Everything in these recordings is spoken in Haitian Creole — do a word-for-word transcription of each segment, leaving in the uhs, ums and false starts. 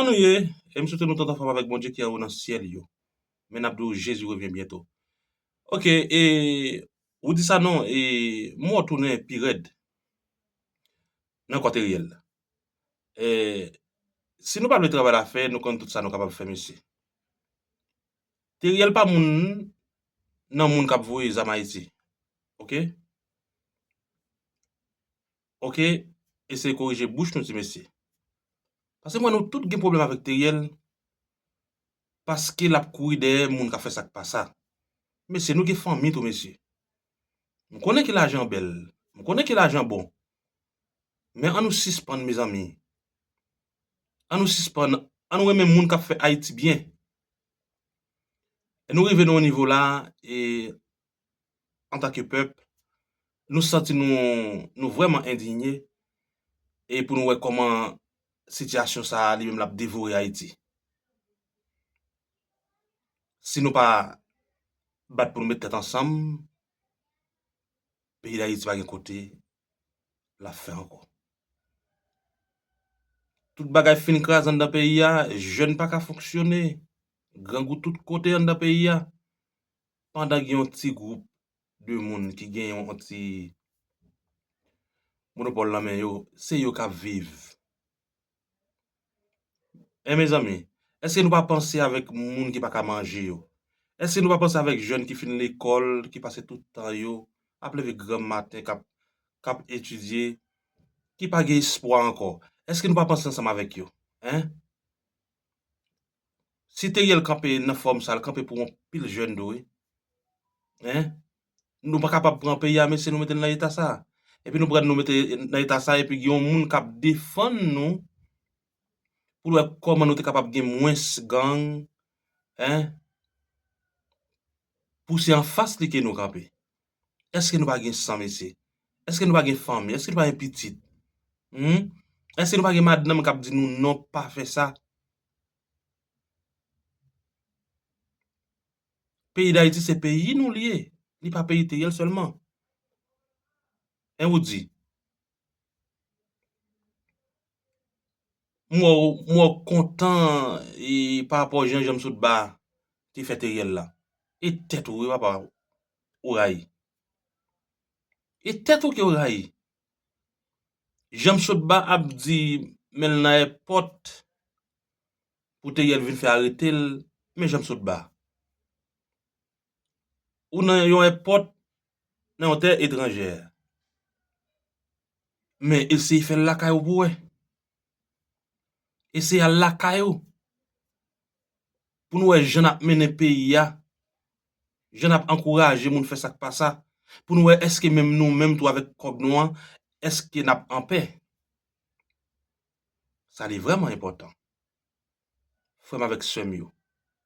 Kòman nou ye? E m swete nou tout anfòm avèk Bondye ki anwo nan syèl yo. Men n ap di w Jezi revyen byento. Ok, e, ou di sa non, e, m wè w tounen pi rèd nan kò Teriel. E, si nou pa vle travay la fè, nou konn tout sa nou kapab fè, mesye. Teriel pa moun nan moun k ap voye zam Ayiti. Ok? Ok? Eseye korije bouch nou, ti mesye. Paske m wè nou tout gen pwoblèm avèk Teriel, paske l ap kouri dèyè moun k ap fè sa k pa sa. Mesye, nou gen fanmi tou, mesye. M konnen ke lajan bèl. M konnen ke lajan bon. Men ann nou sispann, mezanmi. Ann nou sispann. Ann nou renmen moun k ap fè Ayiti byen. E nou rive nan yon nivo la, e antanke pèp, nou santi nou, nou vrèman endinye, e pou nou wè kòman sitiyasyon sa a li menm l ap devore Ayiti. Si nou pa bat pou nou met tèt ansanm, peyi Dayiti pa gen kote l ap fè ankò. Tout bagay fin kraze anndan peyi a, jèn pa ka fonksyone, grangou tout kote anndan peyi a. Pandan gen yon ti gwoup de moun ki gen yon ti monopòl nan men yo, se yo k ap viv. E mezanmi, èske nou pa panse avèk moun ki pa ka manje yo? Èske nou pa panse avèk jèn ki fin lekòl, ki pase tout tan yo ap leve granm maten, k ap, k ap etidye, ki pa gen espwa ankò? Èske nou pa panse ansanm avèk yo? Hein? Si Teriel kanpe nan fòm sa, l kanpe pou yon pil jèn tou, wi. Hein? Nou pa kapab pran peyi a, mesye, nou mete l nan eta sa. Epi nou pran nou mete nan eta sa, epi gen yon moun k ap defann nou pou l wè kòman nou te kapab gen mwens gang, hein? Pou se anfas li ke nou kanpe. Èske nou pa gen san, mesye? Èske nou pa gen fanmi? Èske nou pa gen pitit? Hmm? Èske nou pa gen madanm k ap di nou non, pa fè sa? Peyi Dayiti se peyi nou li ye. Li pa peyi Teriel sèlman. En ou di? M wè w, m wè w kontan e, pa rapò jan Janm Sotba te fè Teriel la. E tèt ou wi, papa, ou rayi. E tèt ou ke w rayi. Janm Sotba ap di men l nan èpòt pou Teriel vin fè arete l, men Janm Sotba. Ou nan yon èpòt, nan yon tè etranjè. Men eseye fè l lakay ou pou wè. Eseye al lakay ou. Pou nou wè jan n ap mennen peyi a. Jan n ap ankouraje moun fè sa k pa sa. Pou nou wè èske menm nou menm tou avèk kòb nou an, èske n ap anpè? Sa li vrèman enpòtan. Frè m avèk sè m yo,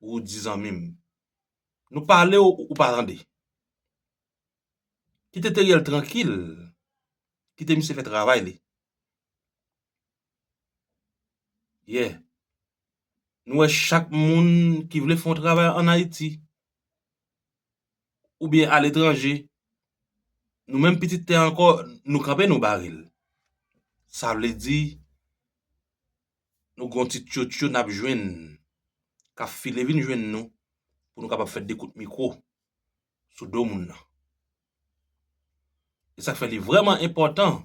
ou di zanmi m. Nou pale ou, ou pa tande. Kite Teriel trankil. Kite misye fè travay li. Yeah. Nou wè chak moun ki vle fè yon travay ann Ayiti oubyen aletranje, nou menm pitit tè ankò, nou kanpe, nou bare l. Sa vle di, nou gon ti tchotcho n ap jwenn, k ap file vin jwenn nou, pou nou kapab fè de kout mikwo sou do moun nan. E sa k fè li vrèman enpòtan.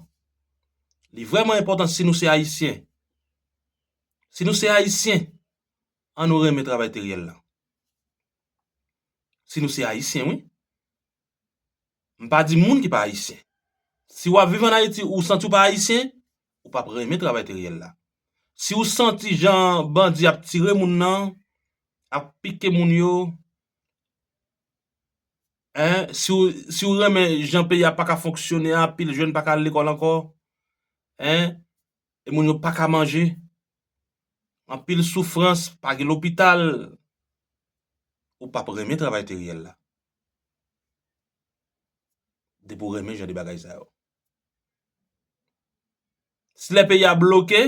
Li vrèman enpòtan si nou se Ayisyen. Si nou se Ayisyen, ann nou renmen travay Teriel la. Si nou se Ayisyen, wi. M pa di moun ki pa Ayisyen. Si w ap viv ann Ayiti, ou santi w pa Ayisyen, ou p ap renmen travay Teriel la. Si w santi jan bandi ap tire moun nan, ap pike moun yo, en, si w, si w renmen jan peyi a pa ka fonksyone a, anpil jèn pa ka al lekòl ankò, en, e moun yo pa ka manje, anpil soufrans, pa gen lopital, ou p ap renmen travay Teriel la. Depi w renmen jan de bagay sa yo. Si lè peyi a bloke,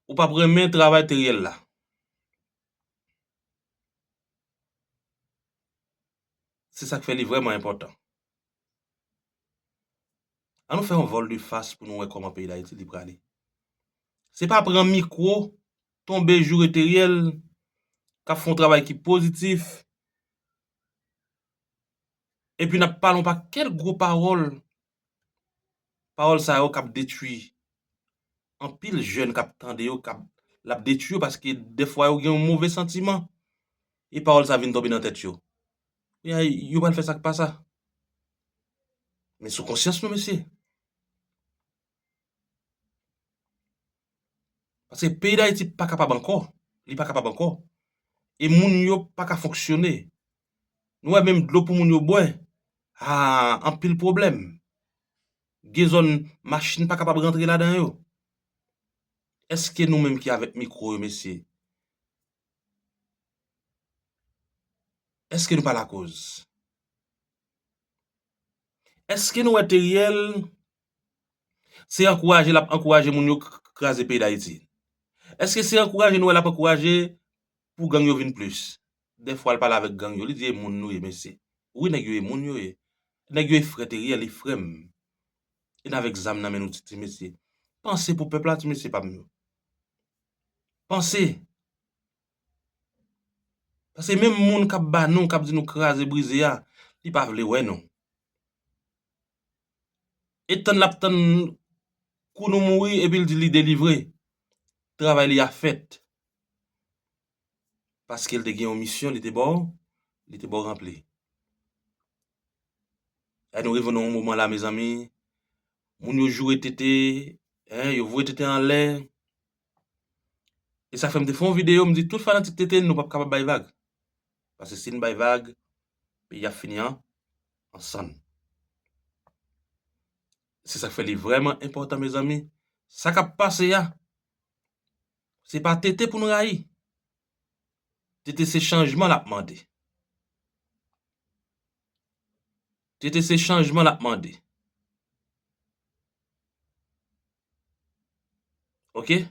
ou p ap renmen travay Teriel la. Se sa k fè li vrèman enpòtan. Ann nou fè yon vòl de fas pou nou wè kòman peyi Dayiti li prale. Se pa pran mikwo tonbe joure Teriel, k ap fè yon travay ki pozitif, epi n ap pale yon pakèt gwo pawòl. Pawòl sa yo k ap detwi anpil jèn k ap tande yo, k ap, l ap detwi yo paske dèfwa yo gen yon move santiman. E pawòl sa vin tonbe nan tèt yo. Yo, yo pral fè sa k pa sa. Men sou konsyans nou, mesye. Paske peyi Dayiti pa kapab ankò. Li pa kapab ankò. E moun yo pa ka fonksyone. Nou wè menm dlo pou moun yo bwè. Ah, anpil pwoblèm. Gen zòn machin pa kapab rantre ladan yo. Èske nou menm ki avèk mikwo yo, mesye? Èske nou pa lakoz? Èske nou wè Teriel se ankouraje l ap ankouraje moun yo k-, k-, kraze peyi Dayiti? Èske se ankouraje nou wè l ap ankouraje pou gang yo vin plis? Dèfwa l pale avèk gang yo, li di e moun nou ye, mesye. Wi, nèg yo e moun yo ye. Nèg yo e frè Teriel, e frè m. E n avèk zam nan men nou, ti, ti mesye. Panse pou pèp la, ti mesye pa m yo. Panse. Paske menm moun k ap ba nou, k ap di nou kraze brize a, li pa vle wè nou. E tann l ap tann kou nou mouri, epi l di li delivre. Travay li a fèt. Paske l te gen yon misyon, li te ba w, li te ba w ranpli. E nou rive nan yon moman la, mezanmi, moun yo joure Tete, en, yo voye Tete anlè. E sa fè m te fè yon videyo, m di tout fanatik Tete, nou p ap kapab bay vag. Paske si n bay vag, peyi a fini an, an sann. Se sa k fè li vrèman enpòtan, mezanmi. Sa k ap pase a, se pa Tete pou n rayi. Tete se chanjman l ap mande. Tete se chanjman l ap mande. Oke?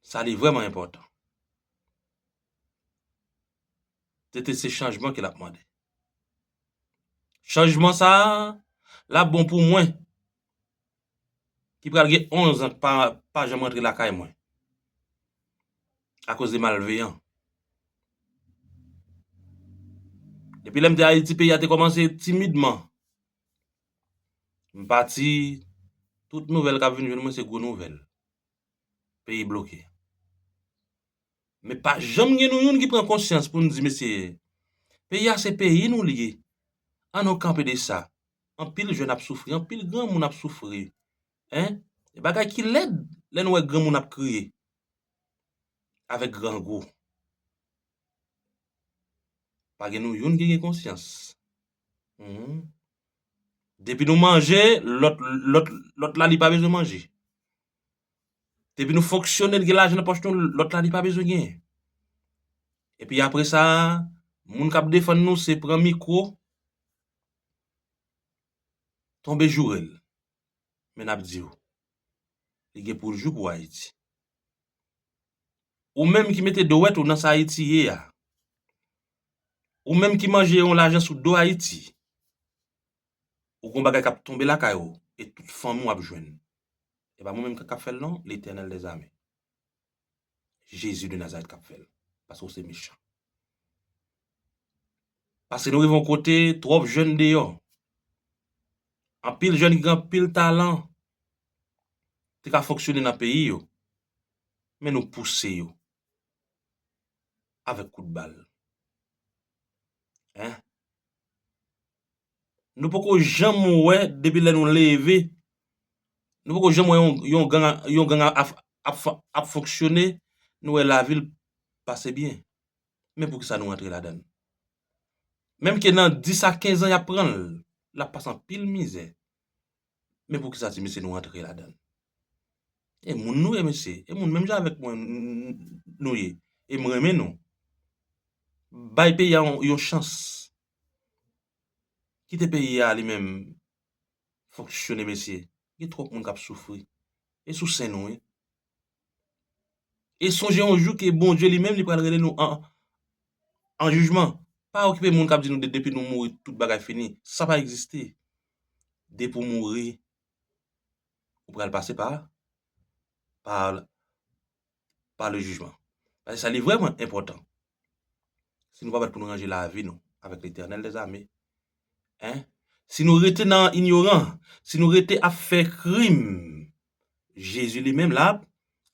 Sa li vrèman enpòtan. Tete se chanjman ke l ap mande. Chanjman sa a, l ap bon pou mwen, ki pral gen onz an pa, pa janm rantre lakay mwen. Akoz de malveyan. Depi lè m te Ayiti, peyi a te kòmanse timidman. M pati, tout nouvèl k ap vin jwenn mwen se gwo nouvèl. Peyi bloke. Men pa janm gen nou youn ki pran konsyans pou n di, mesye, peyi a se peyi nou li ye. Ann nou kanpe de sa. Anpil jèn ap soufri, anpil granmoun ap soufri. En? E bagay ki lèd lè nou wè granmoun ap kriye. Avèk grangou. Pa gen nou youn ki gen konsyans. Mhm. Depi nou manje, lòt, lòt, lòt la li pa bezwen manje. Depi nou fonksyone, l gen lajan nan pòch nou, lòt la li pa bezwen genyen. Epi apre sa, moun k ap defann nou se pran mikwo, tonbe joure l. Men n ap di w, li gen pou l jou pou Ayiti. Ou menm ki mete dwèt ou nan sa Ayiti ye a, ou menm ki manje yon lajan sou do Ayiti, ou gon bagay k ap tonbe lakay ou, e tout fanmi w ap jwenn. E pa mwen menm k ap fè l non, Letènèl dèzame. Jezi de Nazarèt k ap fè l. Paske w se mechan. Paske nou rive yon kote, twòp jèn deyò. Anpil jèn ki gen anpil talan te ka fonksyone nan peyi yo. Men nou pouse yo avèk kout bal. En? Nou poko janm wè, depi lè nou leve, nou poko janm wè yon, yon gang, yon gang ap, ap, ap fonksyone, nou wè lavil pase byen. Men poukisa nou rantre ladan l? Menm ke nan dis a kenz an y ap pran l, l ap pase anpil mizè. Men poukisa ti mesye nou rantre ladan l? E moun nou ye, mesye. E moun menm jan avèk mwen n-, n-, nou ye. E m renmen nou. Bay peyi a yon, yon chans. Kite peyi a li menm fonksyone, mesye. Gen twòp moun k ap soufri. E sou sen nou, wi. E sonje yon jou ke Bondye li menm li pral rele nou an, an jijman. Pa okipe moun k ap di nou de-, depi nou mouri, tout bagay fini. Sa pa egziste. Depi w mouri, ou pral pase pa, pa par le jugement. Paske sa li vrèman enpòtan. Si nou pa bat pou nou ranje lavi nou avèk Letènèl dèzame, en, si nou rete nan inyoran, si nou rete ap fè krim, Jezi li menm l ap,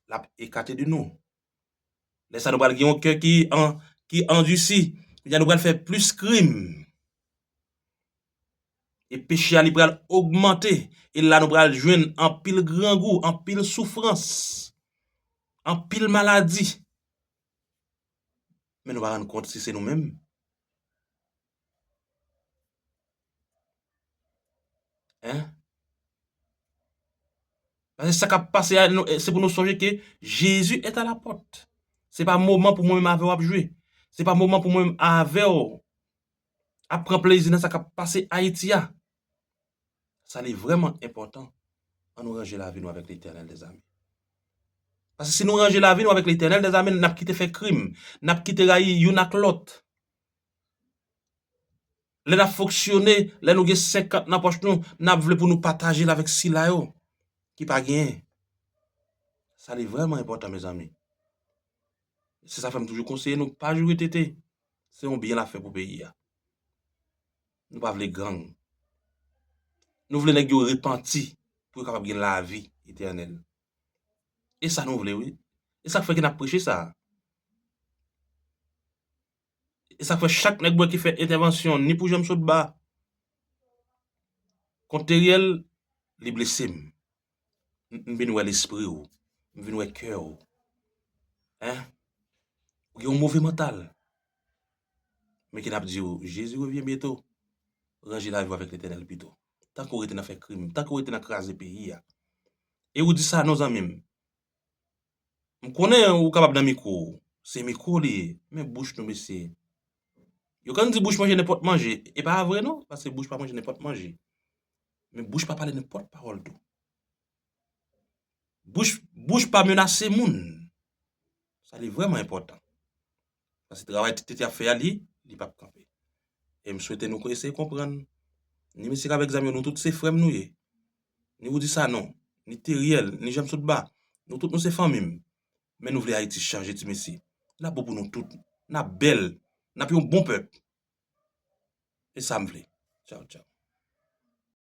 l ap ekate de nou. Lè sa nou pral gen yon kè ki an, ki andisi. Kounye a nou pral fè plis krim. E peche a li pral ogmante. E la nou pral jwenn anpil grangou, anpil soufrans, anpil maladi. Men nou pa rann kont si se nou menm. En? Paske sa k ap pase a, se pou nou sonje ke Jezi est à la porte. Se pa moman pou mwen menm avè w ap jwe. Se pa moman pou mwen menm avè w ap pran plezi nan sa k ap pase Ayiti a. Sa li vrèman enpòtan. Ann nou ranje lavi nou avèk Letènèl, dèzami. Paske si nou ranje lavi nou avèk Letènèl, dèzami, n ap kite fè krim, n ap kite rayi youn ak lòt. Lè n ap fonksyone, lè nou gen senkant nan pòch nou, n ap vle pou nou pataje l avèk sila yo ki pa genyen. Sa li vrèman enpòtan, mezanmi. Se sa fè m toujou konseye nou, pa joure tete. Se yon byen l ap fè pou peyi a. Nou pa vle gang. Nou vle nèg yo repanti pou yo kapab gen lavi etènèl. E sa nou vle, wi. E sa k fè ke n ap preche sa. E sa k fè chak nèg mwen ki fè entèvansyon, ni pou Janm Sotba, kont Teriel, li blese m. M, m vin wè lespri w. M vin wè kè w. Hein? Ou gen yon move mantal. Men ki n ap di w, Jezi revyen byento. Ranje lavi w avèk Letènèl pito. Tanke w rete nan fè krim, tanke w rete nan kraze peyi a. E ou di sa non, zanmi m. M konnen ou kapab nan mikwo w. Se mikwo li ye. Men bouch nou, mesye. Yo konn di bouch manje nenpòt manje. E pa vre non, paske bouch pa manje nenpòt manje. Men bouch pa pale nenpòt pawòl tou. Bouch, bouch pa menase moun. Sa li vrèman enpòtan. Paske travay Tete ap fè a, li, li p ap kanpe. E m swete nou eseye konprann. Ni mesye k avèk zam yo, nou tout se frè m nou ye. Ni Roody Sanon, ni Teriel, ni Janm Sotba. Nou tout nou se fanmi m. Men nou vle Ayiti chanje, ti mesye. N ap bon pou nou tout. N ap bèl. N ap yon bon pèp. E sa m vle. Tchaw, tchaw.